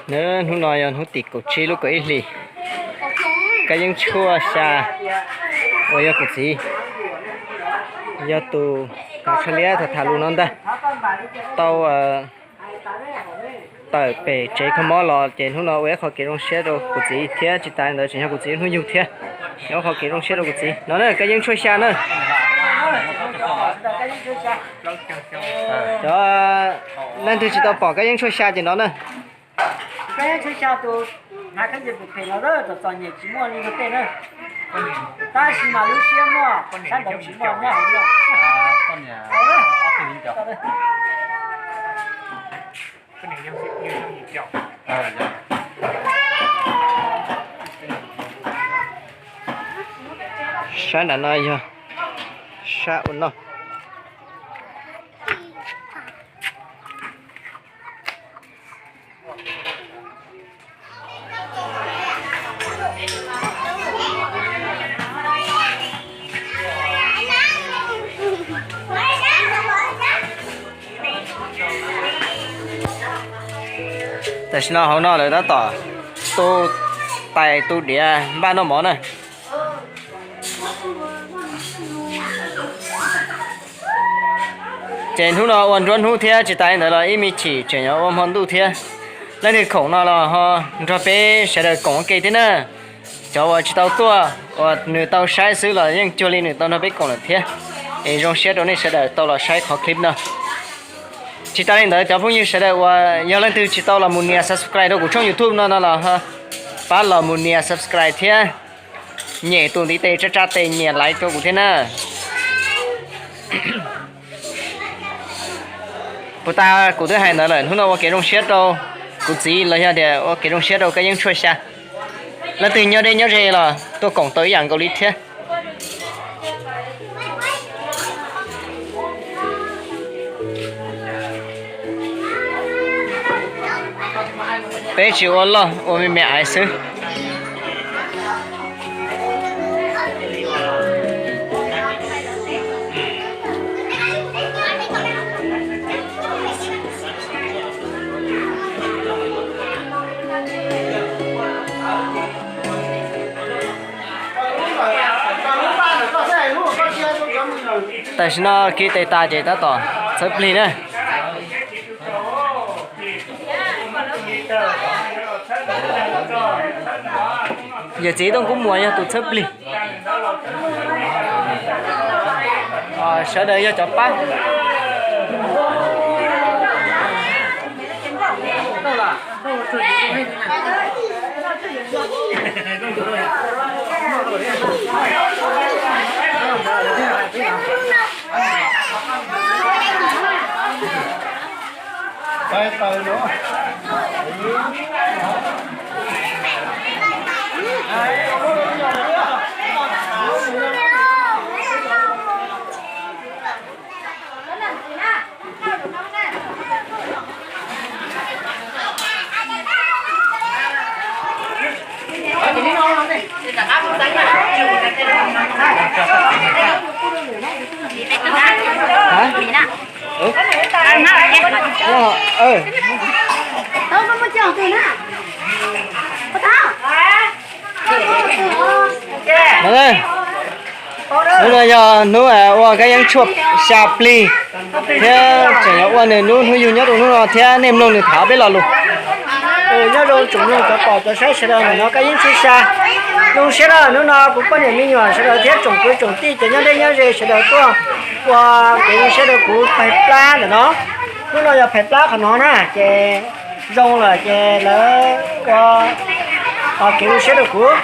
Hnub no yog hnub tim kaum tsib lub kaum ib hlis, Kab Yeeb tshuaj xya uas yog kuv txiv, yog tus kav tsho liab tham tham lus no ntag, tau tawm pem tsev kho mob los ces hnub no ua ib qho kev zoo siab rau kuv txiv thiab tsis tas li ntawd tseem yog kuv txiv hnub yug thiab. Ua qho kev zoo siab rau kuv txiv no na, Kab Yeeb tshuaj xya na. Cov leej twg tsis tau pom Kab Yeeb tshuaj xya ces no na. Kab Yeeb tshuaj xya tus hnav khaub ncaws phem phem no txom txom nyem tsis muaj li luag tej na. Tab sis mas lub siab muaj, sab nraud tsis muaj nyob hauv no. Sab nram no yog sab ua noj. Tam sim no hauv no lawv tab tom tu tais tu diav npaj noj mov na. Ces hnub no ua nruab hnub thiab tsis tas li ntawd los ib me chim tseem yuav ua hmo ntuj thiab. Leej twg khoom no los ho nrog peb sawv daws koom ua ke thiab na. Cov uas tsis tau tuaj uas nws tau saib xwb los yeej cuag li nws tau nrog peb koom lawm thiab. Es zoo siab rau nej sawv daws tau los saib qhov clip no. Tsis tas li ntawd cov phooj ywg sawv daws uas yog leej twg tsis tau los mus nias subscribe rau kuv tshooj YouTube no no los pab los mus nias subscribe thiab nyem tus ntiv tes tsa tsa tes nyiam like rau kuv thiab na. Puas tas kuv twb hais ntawd lawm, hnub no ua kev zoo siab rau kuv txiv los yog tias ua kev zoo siab rau Kab Yeeb tshuaj xya. Leej twg nyob deb nyob ze los tuaj koom tau ib yam nkaus li thiab. Peb tsis ua loj, ua me me aiv xwb. Tam sim no kiv tes tas ces tab tom txhawb plig na. Yawm txiv Tooj Kub Muas yog tus txhawb plig. Sawv daws yog cov pab. Hnub no yog hnub ua Kab Yeeb tshuaj xya plig thiab tseem yuav ua nws lub hnub yug nyob rau hnub no thiab nej mloog nws tham peb lo lus. Nyob zoo tsoom mloog cov pom cov saib sawv daws ntawm no Kab Yeeb tshuaj xya. Zoo siab na, hnub no kuv poj niam me nyuam sawv daws thiab tsoom kwv tsoom tij cov nyob deb nyob ze sawv daws tuaj ua kev zoo siab rau kuv phais plab ntawm no. Hnub no yog phais plab qhov no na ces zoo lawm ces lawv ua kev zoo siab rau kuv.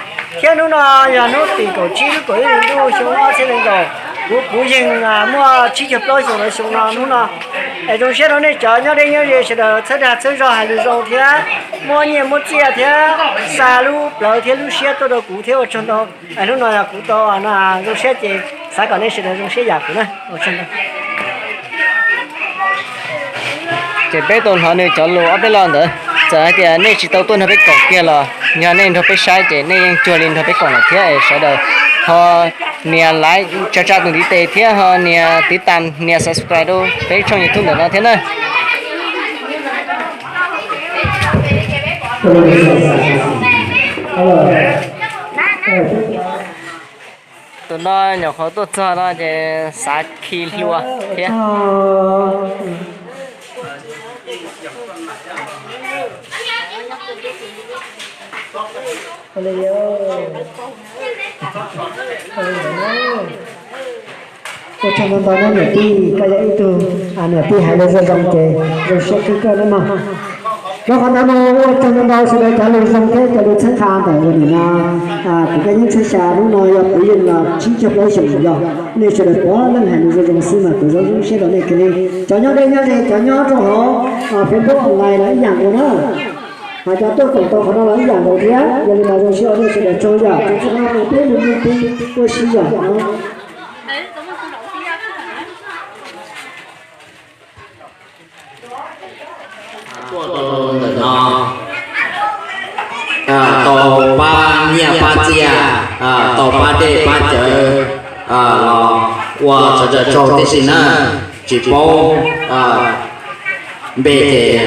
Thiab hnub no yog hnub tim kaum tsib lub kaum ib hlis ntuj xyoo ob txhiab nees nkaum, kuv puv yeeg muaj tsib caug plaub xyoos lawm xyoo no hnub no. Es zoo siab rau nej cov nyob deb nyob ze sawv daws txhawb dag txhawb zog hais lus zoo thiab muab nyiaj muab txiaj thiab xa lub plawv thiab lub siab tuaj rau kuv thiab ua tsaug ntau. Hnub no yog kuv tau zoo siab ces xav kom nej sawv daws zoo siab yam kuv na. Ces peb tau hnov nws cov lus ob peb lo ntawd, txawm hais tias nej tsis tau tuaj nrog peb koom kiag los yog nej nrog peb saib ces nej yeej cuag li nrog peb koom lawm thiab es sawv daws ho nias like tsa tsa tus ntiv tes thiab ho nias tiv tas nias subscribe rau peb tshooj YouTube ntawm no thiab na. Tus no nyuam qhuav tuaj txog no ces xav khi hlua thiab. Ua tsaug ntau ntau nawb niam tij, koj yog ib tug niam tij hais lus zoo zoo ces zoo siab kawg koj nawb mog. Rau qhov ntawd mas ua tsaug ntau ntau sawv daws cov lus zoo thiab cov lus txhawb nqa ntawm ua nim no kuv Kab Yeeb tshab xya hnub no yog kuv yeej los tsib caug plaub xyoos yog nej sawv daws puav leej hais lus zoo zoo xwb mas kuv zoo zoo siab rau nej kawg li. Cov nyob deb nyob ze, cov nyob rau hauv Facebook online los ib yam nkaus na. Hos cov tuaj koom tau qhov no los ib yam nkaus thiab. Yog li mas zoo siab ua nej sawv daws tsaug yom, txog txij qhov no mus peb mus mus peb ua si yom no. Tuaj rau ntawm no, tau pab nyiaj pab txiaj, tau pab dej pab cawv los ua sawv daws tsaug tib si na. Tsis paub npe ces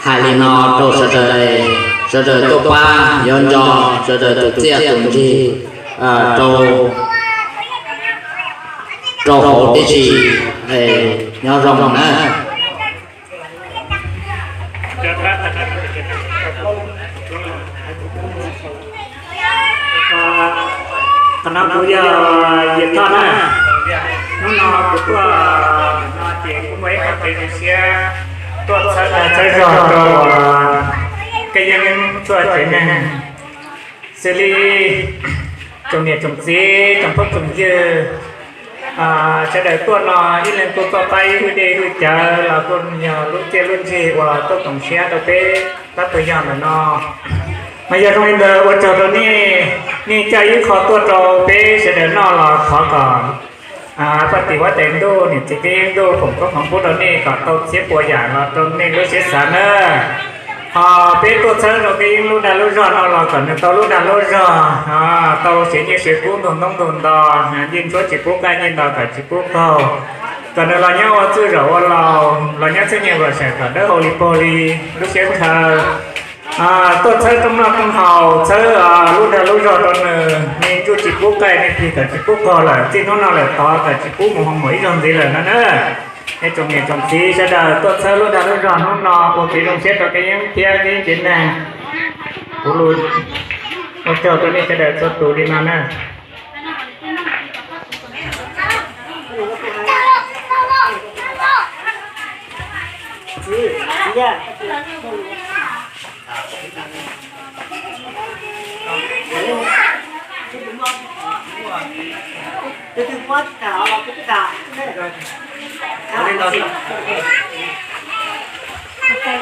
hais li no rau sawv daws, sawv daws tuaj pab yuav nco sawv daws tus txiaj tus ntsig rau, rau hauv tib si. Nyob zoo na. Qhov no kuv yog Yias Thoj na. Hnub no kuv tuaj no ces kuj muaj ib qho kev zoo siab tuaj txhawb dag txhawb zog rau Kab Yeeb txhua tsev neeg, xws li tsoom niam tsoom txiv tsoom phooj tsoom ywg, sawv daws tuaj no ib leeg kuj tuaj pab ib hwj dej hwj cawv los kuj yog lub txiaj lub ntsig uas tuaj koom siab rau peb tab tom yog ntawm no. Mas yog zoo li ntawd ua tsaug rau nej, nej coj ib qho tuaj rau peb sawv daws noj los thov kom poj tim huab tais ntuj, niam txiv Kab Yeeb ntuj foom koob hmoov pub rau nej kom tau txhiab puas yam los rau nej lub siab xav nawb. Ho peb tuaj txhawb rau Kab Yeeb lub dag lub zog no los kom nws tau lub dag lub zog, tau siav nyiaj siav kub ntug ntoob ntug nto, ncej ntsuab tsis pub qaij ncej nto kom tsis pub qaug, kom nws los nyob ua txuj zaum ua laus, los nyob txhiab nyiaj vam saim kom dawb hau li pag li lub siab ntshaw. Tuaj txhawb rooj noj rooj haus, txhawb lub dag lub zog rau nws, nws ntsuj tsis pub qaij, nws plig kom tsis pub qaug lawm, txij hnub no lawm tod kom tsis pub mus hoo mus ib zaug ntxiv lawm no na. Nej tsoom niam tsoom txiv sawv daws tuaj txhawb lub dag lub zog hnub no ua kev zoo siab rau Kab Yeeb thiab Kab Yeeb tsev neeg. Kuv ua tsaug rau nej sawv daws txhua tus li no na.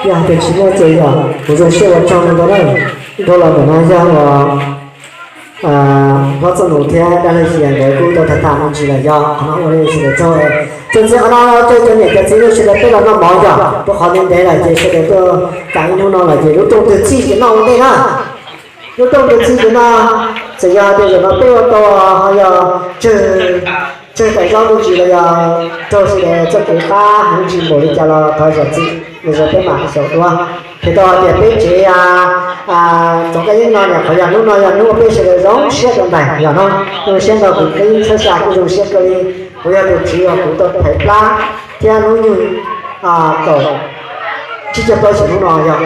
Yog tias tsis muaj ces yog kuv zoo siab ua tsaug ntau na. Dhau los ntawm no yog uas Hlob Txooj Nus thiab Dab Laug Xyas nkawd kuj tau tham tham me ntsis lawm yog qhov no ua li sawv daws tsaug. Txuas ntxiv qhov no rau cov niam cov txiv sawv daws peb los noj mov yog rau qhov ntev ntev lawm ces sawv daws tuaj tas ib hnub no lawm ces lub rooj twg txhij ces noj ua ntej na. Lub rooj twg txhij ces noj, txawm yog tias zaum no peb ua tau ho yog tsawg daim zaub me ntsis los yog raug sawv daws txoj kev qab hmoov ntsis npaum li cas los thov zam txim, los yog peb mam xyaum dua. Qhia tau hais tias peb tsev tsoom Kab Yeeb no niam qhov yog hnub no yog hnub uas peb sawv daws zoo siab rau ntais yog no, zoo siab ntau kuv Kab Yeeb txhawb xya kuj zoo siab kawg li. Kuv yog tus tswv uas kuv tau thaiv plab thiab hnub nyoog kaum tsib caug plaub xyoos hnub no yog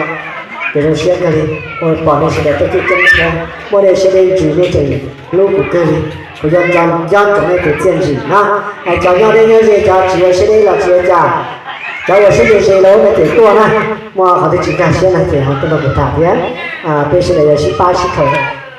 kuv zoo siab kawg li. Ua pom nej sawv daws tuaj coob coob thiab muaj nej siab deb ntsis nej tseem hlub kuv kawg li. Kuv yuav nco ntsoov nej tus txiaj ntsig na. Cov nyob deb nyob ze cov tsis ua siab deb los tsis ua cas, cov ua siab ze ze los ua nej tes tuaj na. Muaj qhov twg tsis nkag siab no ces ho tuaj nrog kuv tham thiab. Peb sawv daws yuav sib pab sib kho,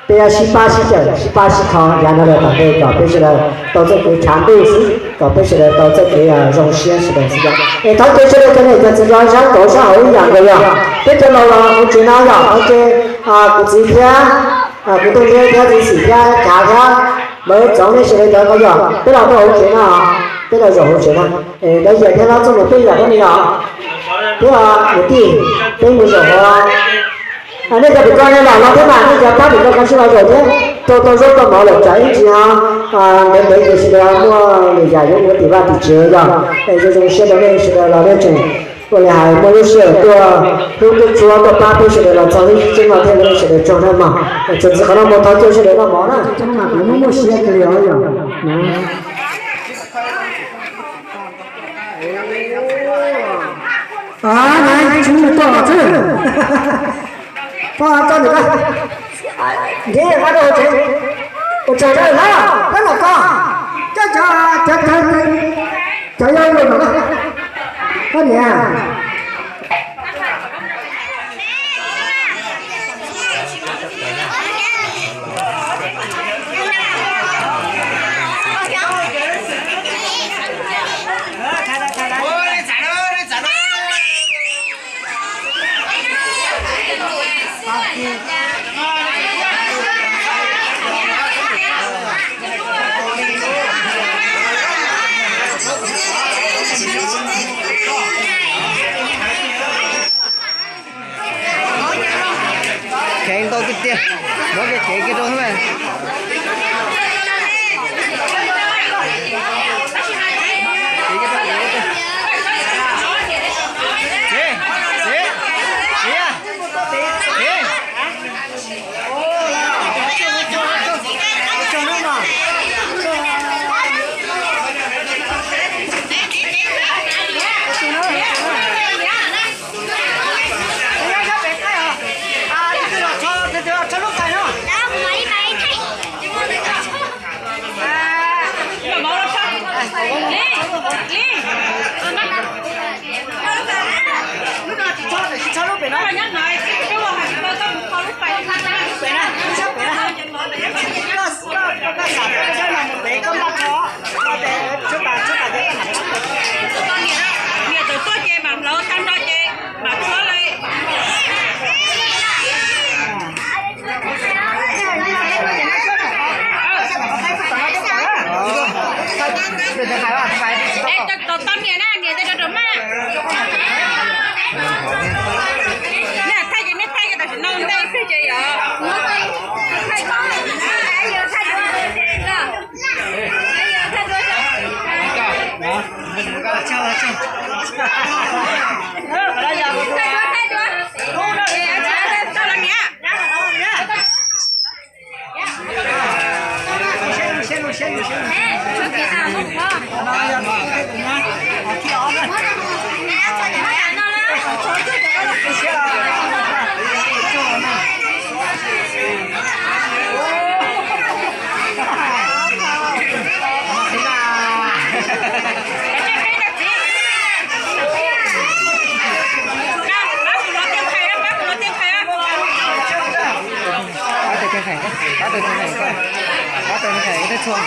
peb yuav sib pab sib cawm sib pab sib kho yav no lawm tom ntej kom peb sawv daws tau txoj kev tshav ntuj xwb, kom peb sawv daws tau txoj kev zoo siab sawv daws xwb. Es thov caw sawv daws cov niam cov txiv cov sab kauv sab hauv ib yam nkaus yog peb cov laus los hauv tsev no yog hauv tsev, kuv txiv thiab kuv tub thiab txiv xim thiab chav thiab lawv txoov nej sawv daws cov ko yog peb los tuaj hauv tsev no, peb los zaum hauv tsev no. Dab Yas thiab Hlob Txooj Nus peb yam thiab ne yog, thiab niam tij, peb mus zaum hauv. Nej cov pem ko ne los los thiab mas nej cov pab pem ko kav tsij los zaum thiab. Tau tau zaub tau mov lawm tsam ib ntsis ho ntev ntev ces sawv daws muaj lwm yam yuav ua tim vaj tim tsev yog. Es zoo zoo siab rau nej sawv daws los nej tseem Tuaj li hais muaj lub sij hawm tuaj hlub tuaj tshua tuaj pab peb sawv daws los txog lub tseeb no thiab sawv daws tsaug na mog. Txuas ntxiv qhov no mus thov caw sawv daws noj mov na. Cov no mas kuv muaj muaj siab kawg li os yom. Tsis mus tuaj xwb. Pog koj ntawm ko, nrhiav qab rau tsev, ua tsaug rau lawv, peb los koj, cov cov cov cov yau yau no, koj niam. Kheev ntau tiag tiag, muab kiag kev kiag rau xwb mas. Txiv, txiv, txiv, txiv. Niam tau tuaj ces mam hlawv tag nrho ces mam tshuab li. Es tos tau niam na, niam tej rau rau maj. Nej thaij ces nej thaij, tam sim no ntej peb ces yog. Pab tus thiaj hais, pab tus thiaj hais, pab tus thiaj hais txhua.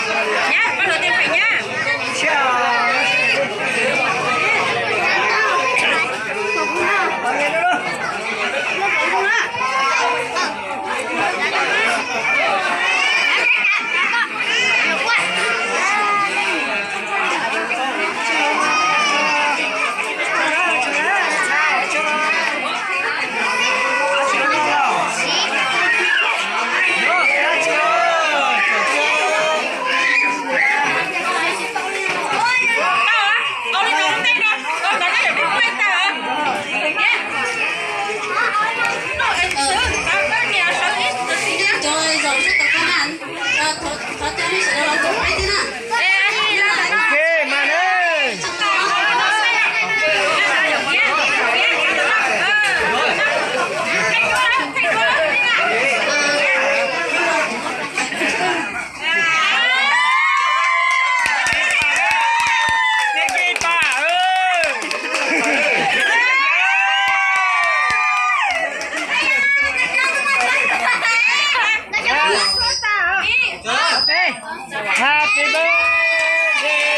Happy birthday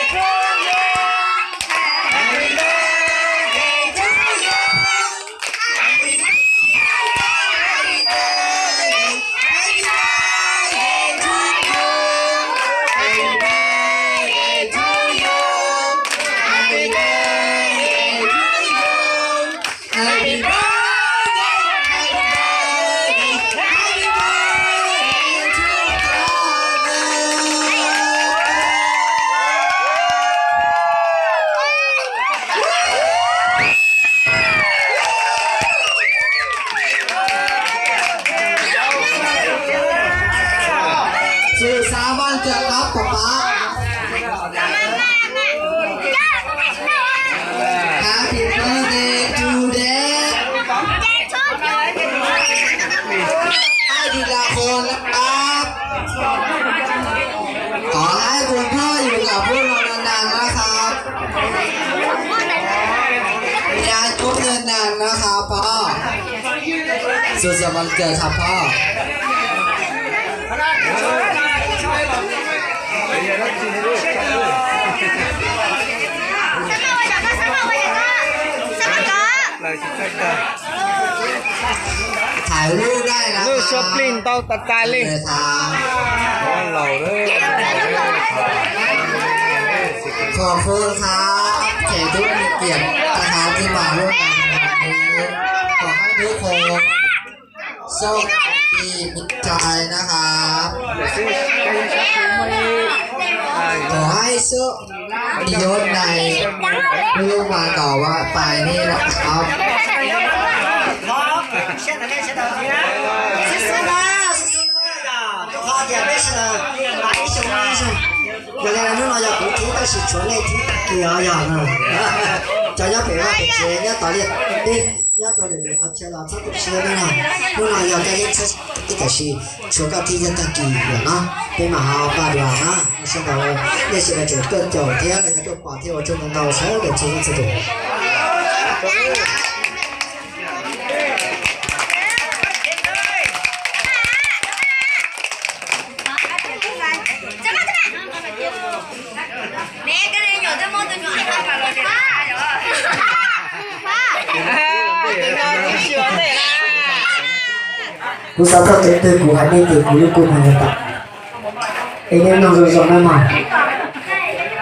to you. Happy birthday to you. Happy birthday to you. Happy birthday to you. Happy birthday to you. Happy birthday, happy birthday, happy birthday to you. นานนะครับพ่อ สุขสันต์วันเกิดครับพ่อ ถ่ายรูปได้นะครับ Lub suab plig ntau tas tas li. ขอบคุณครับ แขกผู้มีเกียรตินะครับที่มาร่วมงานในวันนี้ ขอให้ทุกคนโชคดีมีชัยนะครับ ขอให้โชคดียศในรุ่งมาต่อว่าไปนี่นะครับ Yog li hnub no yog kuv thib tab sis tshuav nej thib tag kis os yog. Cov nyob pem vaj pem tsev nyob tod liaj teb nyob rau lwm lwm qhov chaw los txhob tu siab nawb. Hnub no yog koj yeej txhob ib tam sis tshuav koj thib yog tag kis yom no, peb mam ho npaj dua na. Sawv daws, nej sawv daws tseem tuaj caum thiab los yog tuaj pom thiab ua tsaug ntau ntau sawv daws txhua leej txhua tus. Kuv xav txog kev twg kuv hais nej ces kuv lub kua muag yuav tawm. Es nej mloog zoo zoo nawb mog.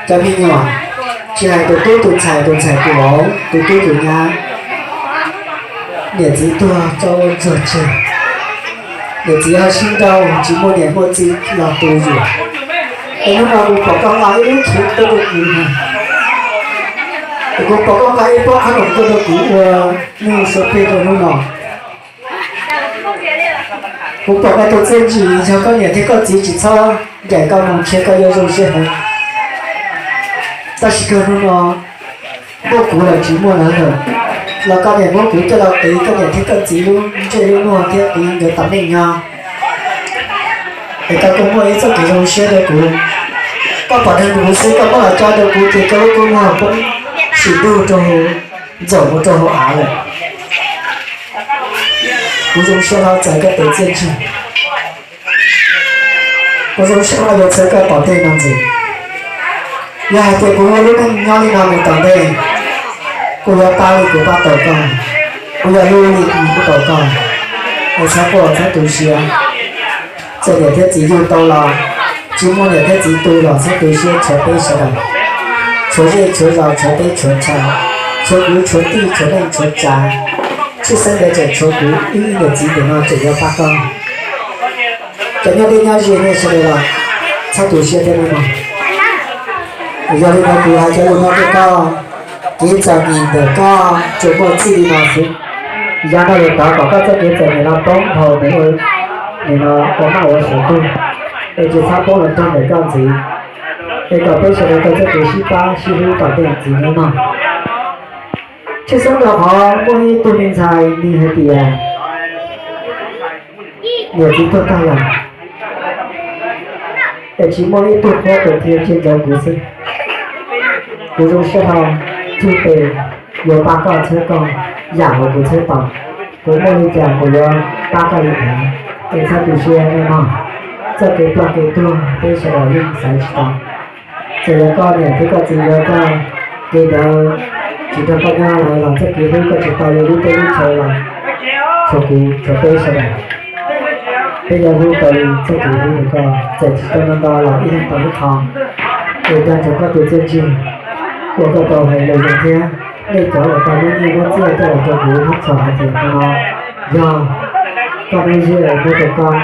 Cov me nyuam, tsis hais tus tub tus ntxhais, tus ntxhais tus vauv, tus tub tus nyab, niam txiv tuag tso ua ntsuag tseg, niam txiv ho sib nrauj tsis muaj niam muaj txiv los tu yus. Es hnub no kuv pom koj nqa ib lub txhuv tuaj rau kuv na, es kuv pom koj nqa ib pob qhob noom tuaj rau kuv ua neeg suav plig rau hnub no. Kuv pom koj tus txiaj ntsig yog koj niam thiab koj txiv tsis txhob ncaim koj mus ntshe koj yuav zoo siab heev. Tab sis kawg hnub no muaj kuv lawm tsis muaj lawv lawm, los koj niam muab kuv coj los qiv koj niam thiab koj txiv lub ntsej lub muag thiab qiv nkawd tom neej nyob. Es koj kuj muaj ib txoj kev zoo siab rau kuv. Koj pom dheev kuv xwb koj muab los tso rau kuv ces koj lub kua muag poob sim dug rau hauv, ntxaum mus rau hauv av lawm. Kuv zoo siab hlo txais koj tus txiaj ntsig. Kuv zoo siab hlo yuav txhawb koj tom ntej no ntxiv. Yog hais tias kuv muaj lub neej nyob li no mus tom ntej, kuv yuav pab li kuv pab tau koj, kuv yuav hlub li kuv hlub tau koj. Es txhob quaj txhob tu siab. Txawm niam thiab txiv yug tau los tsis muaj niam thiab txiv tu los txhob tu siab, tshuav peb sawv daws, tshuav zej tshuav zos, tshuav teb tshuav chaw, tshuav kwv tshuav tij, tshuav neej tshuav tsav. Tshwj xeeb ntawd tseem tshuav kuv ib niam txiv ntawm no tseem yuav pab koj. Cov nyob deb nyob ze nej sawv daws los txhob tu siab thiab nawb mog. Yog li ntawd kuv hais cov lus no rau koj, kev txom nyem ntawm koj tsuas muaj txij li no xwb. Yav no lawm tod kom koj txoj kev txom nyem no poob dhau mus ua nim no ua maj ua suav tug, es tsis txhob poob los nrog ntawm koj ntxiv. Es kom peb sawv daws tau txoj kev sib pab sib hlub tom ntej ntxiv nawb mog. Tshwj xeeb rau qhov muaj ib tug me ntxhais nws hais tias niam txiv tuag tag lawm, es tsis muaj ib tug qhuab tus thiaj tseg nrog kuv xwb. Kuv zoo siab hlo, tug tes yuav pab koj txhawb koj yam uas kuv txhawb tau. Kuv muaj li cas kuv yuav pab koj li ntawd, es txhob tu siab nej mog. Txoj kev ploj kev tuag peb sawv daws yeej xaiv tsis tau. Txawm yog koj niam thiab koj txiv yuav koj, kev ntawd tsis nrog koj nyob lawm los txoj kev hlub koj tsis tau li lub teb lub chaw los tshuav kuv tshuav peb sawv daws. Peb yuav hlub tau li txoj kev hlub rau koj, txawm tsis tau ntau ntau los ib leeg tau ib qho. Es nco ntsoov koj tus txiaj ntsig uas koj tau hais lus zoo thiab nej cov uas tau muab nyiaj muab txiaj coj los rau kuv hab txhom hais tias no yog koj lub siab muab rau koj,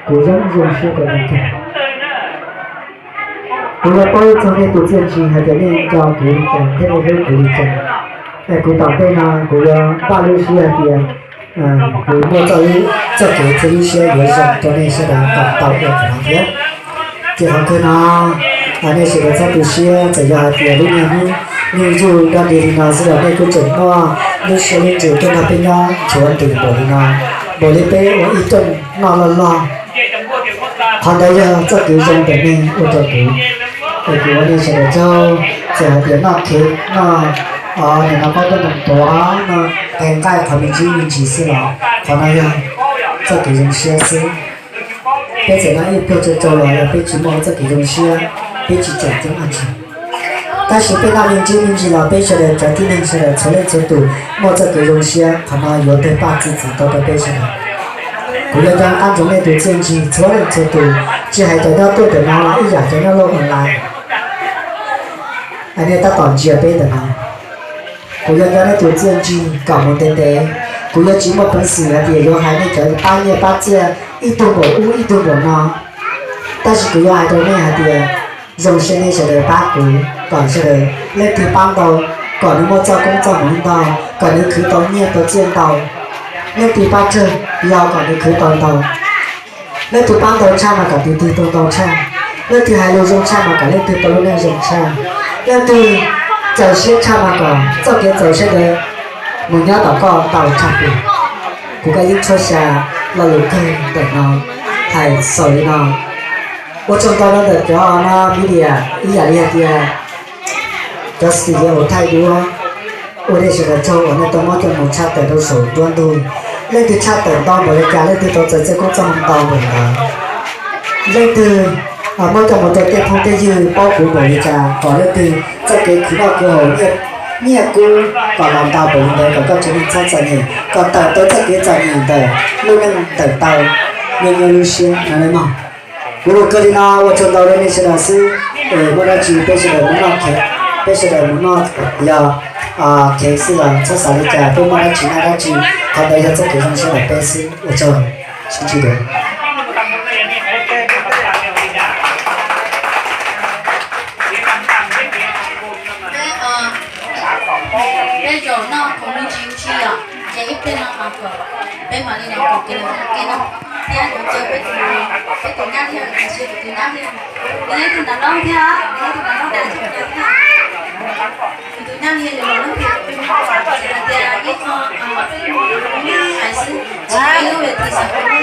kuv zoo zoo siab rau nej kawg. Kuv yuav paub txog nej tus txiaj ntsig hais tias nej nco kuv li cas thiab nej hlub kuv li cas. Es kuv tom ntej no kuv yuav npaj lub siab hais tias kuv muaj txoj kev thiab lub siab yuav zoo rau nej sawv daws kom tau ua tus no thiab. Ces qhov kawg no, nej sawv daws txhob tu siab, txawm yog hais tias lub niaj hnub nej yug dog dig li no xwb los nej kuj tseem muaj lub siab lub ntsws tuaj nrog peb nyob nchuav ntws npaum li no, npaum li peb ua ib rooj noj loj loj. Qhov ntawd yog txoj kev zoo ntawm nej ua rau kuv. Es kuv ua nej sawv daws tsaug, txawm hais tias noj khev noj Nim no pab tuaj nug tuav no, qee nqaij qhov me ntsis me ntsis xwb los qhov no yog txoj kev zoo siab xwb. Peb txawm nyob ib pluag tsau tsau los yog peb tsis muaj txoj kev zoo siab, peb tsis tseem ceeb dab tsi. Tab sis peb noj me ntsis me ntsis los peb sawv daws cov tib neeg sawv daws txhua leej txhua tus muaj txoj kev zoo siab, qhov no yuav tawg paj txi txiv tau rau peb sawv daws. Kuv yuav nco qab ntsoov nej tus txiaj ntsig txhua leej txhua tus, tsis hais cov nyob tuaj ntawm no los ib yam cov nyob laj online, nej tab tom ntsia peb ntawm no. Kuv yuav nco nej tus txiaj ntsig kom mus ntev ntev. Kuv yuav tsis muaj peev xwm hais tias yuav hais nej cov pab nyiaj pab txiaj ib tug npaum ub ib tug npaum no, tab sis kuv yuav hais rau nej hais tias zoo siab nej sawv daws pab kuv, kom sawv daws leej twg pab ntau kom nws muaj txoj koob txoj hmoov ntau, kom nws khwv tau nyiaj tau txiaj ntau. Leej twg pab tsawg los kom nws khwv tau ntau. Leej twg pab ntau tshaj mas kom tus twg tau ntau tshaj. Leej twg hais lus zoo tshaj mas kom leej twg tau lub neej zoo tshaj. Leej twg txaus siab tshaj mas kom txoj kev txaus siab ntawd mus nyob tom koj ntau tshaj plaws. Kuv Kab Yeeb tshuab xya lo lus kawg ntawm no hais xaus li no. Ua tsaug ntau rau ntawm cov no media ib yam li hais tias cov studio thaij duab, ua nej sawv daws tsaug uas nej tau muab coj mus tshaj tawm rau saum nruab ntug. Leej twg tshaj tawm ntau npaum li cas leej twg tau txais txoj koob txoj hmoov ntau npaum ntawd. Leej twg muab coj mus rau tej phooj tej ywg paub kuv npaum li cas kom leej twg txoj kev khwv noj khwv haus, nyiaj kub kom los ntau npaum li ntawd kom koj tsev neeg txhob txom nyem, kom tawm tau txoj kev txom nyem ntawm lub neej ntawm tau nyob nyob lub siab no nawb mog. Kuv lus kawg li no, ua tsaug ntau rau nej sawv daws xwb. Es muaj dab tsi peb sawv daws mus noj, peb sawv daws mus noj yog khev xwb los txhob xav li cas, peb muaj dab tsi noj dab tsi, qhov ntawd yog txoj kev zoo siab ntawm peb xwb. Ua tsaug, sib ntsib dua. Peb zaum noj khoom me ntsis ua si yom, ces ib pliag no mas kom peb mam li los koom kev lawm ua ke no, thiab yuav caw peb tus, peb tus nyab liag los sis tus nyab liag, nws yog ib tug nram nrob thiab, nws yog ib tug nram nrob dab tsi thiab. Tus nyab liag yog los lub npe peb muab hais tias ib qho hais xwb, tsis yog ib lub ves this xwb.